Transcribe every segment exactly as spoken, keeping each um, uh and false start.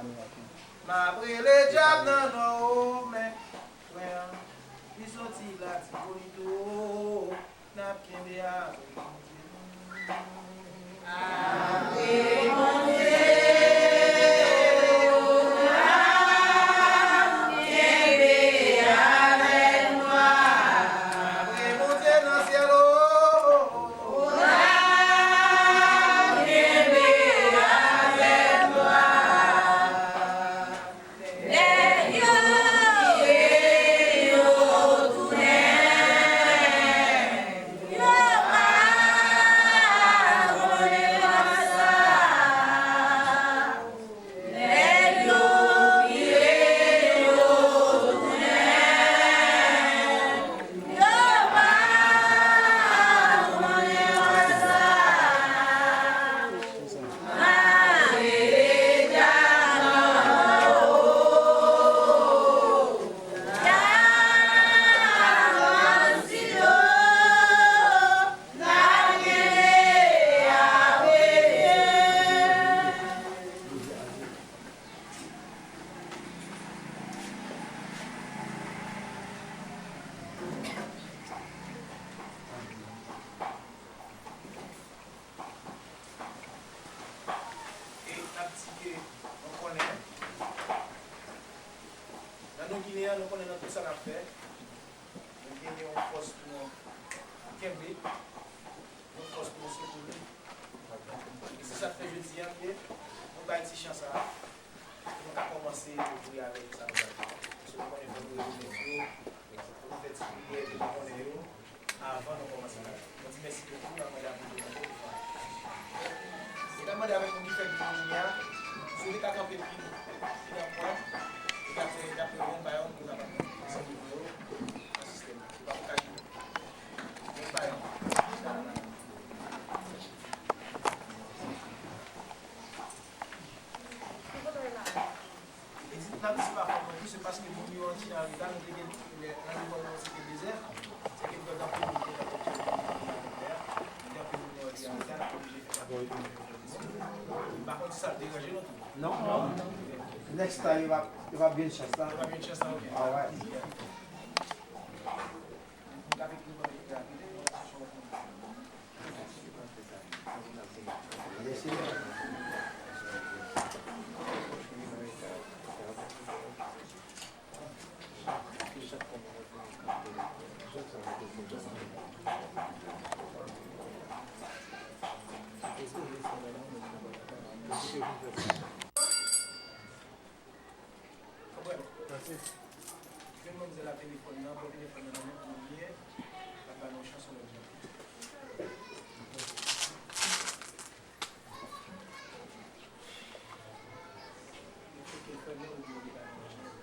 M ap rele dyab nan non, men frè an, li soti Latibonit o, n ap kenbe avèk Bondye nou. Avèk Bondye, n ap kenbe avèk nou. Avèk Bondye nan syèl o. E n ap di ke nou konnen, nan nou Ginen an, nou konnen nan tout sa n ap fè, nou genyen yon fòs pou nou kenbe, yon fòs pou nou sekouri. E se sa k fè jodi a ke nou bay ti chan sa a, pou nou ka kòmanse ouvri avèk sa nou pral fè. Paske nou konnen fò nou remèt yo, pou nou fè ti priyè ke nou konnen yo, avan nou kòmanse travay. Mwen di mèsi bokou, n ap mande a Bondye ankò yon fwa. E n ap mande avèk moun ki fè vin kounye a, si w te ka kanpe pi, pi nan pwen, e t ap fè, t ap fè yon pa yon pou nou kapab asiste nan sistèm nan. Se pa pou kache. Yon pa yon. Ki kote w ye la? E di, n ap di se pa fòt mwen tou, se paske moun yo an ti an reta, nou te gen lè nan lekòl nou se te dezè, se ke nou anpil moun ki te kapab fè moun an reta, nou te anpil moun yo an reta, n ap oblije fè sa pou moun yo fè moun. M pa konn si sa ap deranje nou tou. Non, non. Next time, yo va, yo va byen chans la. Yo va byen chans la, ok. Alright. Konprann? Jwenn manmzèl la telefòn nan, pran telefòn nan nan men pou l ye, l ap ba nou yon chanson lòt jan. Ou cheke l fèmen oubyen ou te ba nou yon chanson?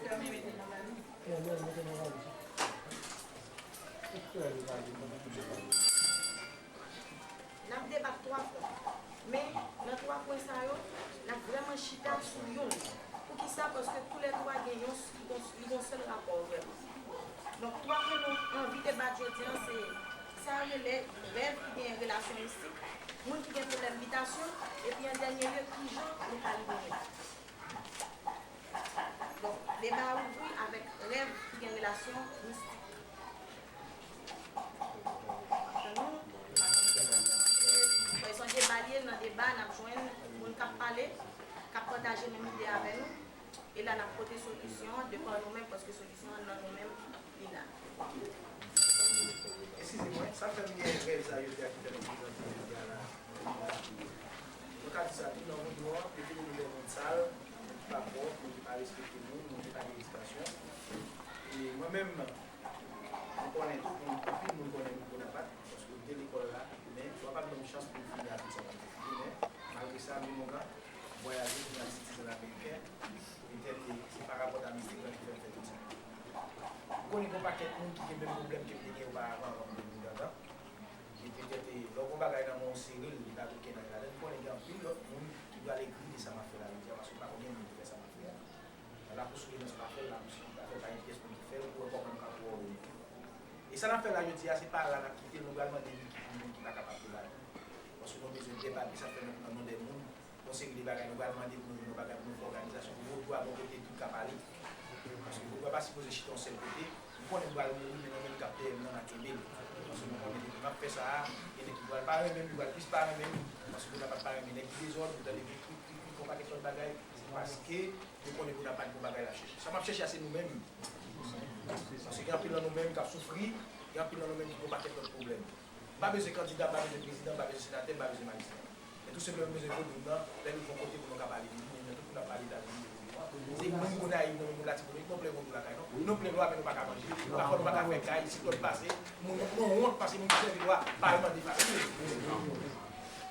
Fèmen, mete nan valiz. Fèmen, mete nan valiz. Ou fèmen valiz, mete nan valiz. N ap debat twa pwen. Men, nan twa pwen sa yo, n ap vrèman chita sou youn. Poukisa? Paske toulètwa gen yon, li gon, li gon sèl rapò vrèman. Donk, twa pwen nou anvi debat jodi a, se sa yo rele rèv ki gen relasyon mistik, moun ki gen pwoblèm bitasyon, epi an dènye lye, kijan nou ka libere l. Donk, deba a ouvri avèk rèv ki gen relasyon mistik. Mwen sonje ba l ye, nan deba, n ap jwenn moun k ap pale, k ap pataje menm ide avè nou. E la, n ap pote solisyon an devan nou menm, paske solisyon an nan nou menm li la. Eskize mwen, sa fè m gen rèv sa jodi a ki fè nou prezante jodi a la. Nou ka di sa tou, nan voudou an, yo te rele lè moun sal, moun ki pa pwòp, moun ki pa respekte moun, moun ki pa gen edikasyon. E mwen menm, mwen konnen tout moun, anpil moun konnen m Bonaparte, paske m te lekòl la, men yo pa t ban m chans pou m fini ak tout sa m ap fini, men malgre sa, m vin yon gran vwayaje, vin ak sitizan ameriken, petèt se parapòt a mistik lan ki fè m fè tout sa. M konnen gen yon pakèt moun ki gen menm pwoblèm ke m te gen oparavan anvan m vin Ouganda. E petèt, e, lè w gen yon bagay nan men w, w sere l, li pa dwe gen anyen ladan l. M konnen gen anpil lòt moun ki pral egri de sa m ap fè la jodi a, paske m pa konnen moun ki fè sa m ap fè a. Nan lakou Souvrenans pa fè l, lakou Sivik pa fè l, pa gen pyès moun ki fè l, pou wè kòman nou ka pwòpte. E sa n ap fè la jodi a, se pa la n ap kite l, nou pral mande li ki pou moun ki pa kapab pran lakou. Paske nou bezwen debake sa fè nan, nan non de moun. Bon, seri de bagay, nou pral mande pou nou jwenn yon bagay pou nou fè òganizasyon, pou vodou a bò kote tout ka pale. Paske vodou a pa sipoze chita yon sèl kote. M konnen m pral mouri, men nan menm k ap dèyè m nan, n a kenbe l. Paske nou konnen depi m ap fè sa a, gen nèg ki pral pa renmen m, ki pral plis pa renmen m. Paske moun nan pa t pa renmen nèg ki dezòd, ou tande gen krik, krik, krik, yon pakèt lòt bagay. Se paske yo konnen moun nan pa t gon bagay l ap chèche. Sa m ap chèche a se nou menm. Paske gen anpil nan nou menm k ap soufri, gen anpil nan nou menm ki gon pakèt lòt pwoblèm. M pa bezwen kandida, m pa bezwen prezidan, m pa bezwen senatè, m pa bezwen majistra. Men tou senpleman, m bezwen vodou m nan, lè nou fè yon kote pou nou ka pale de li, men tout moun ap pale Etazini de vodou an. Se moun Gonayiv, nou, moun Latibonit, nou plen vodou lakay nou. Nou plen lwa, men nou pa ka manje. Pafwa, nou pa ka fè kay, siklòn pase, moun, nou wont pase moun ki sèvi lwa, pa al mande fasil.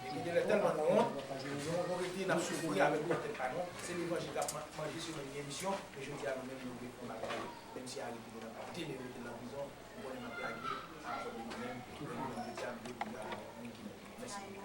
E gen de lè tèlman nou wont, nou, nou rete, n ap soufri avèk yon tèt pa nou. Se levanjil k ap ma-, manje, se nou ki gen misyon, men jodi a, nou menm, nou vle fè yon bagay, menm si Harry Pinon ap demen rete nan prizon, m konnen m ap lage, a rapò de nou menm, men nou menm, jodi a, nou vle pou nou moun ki mèt. Mèsi.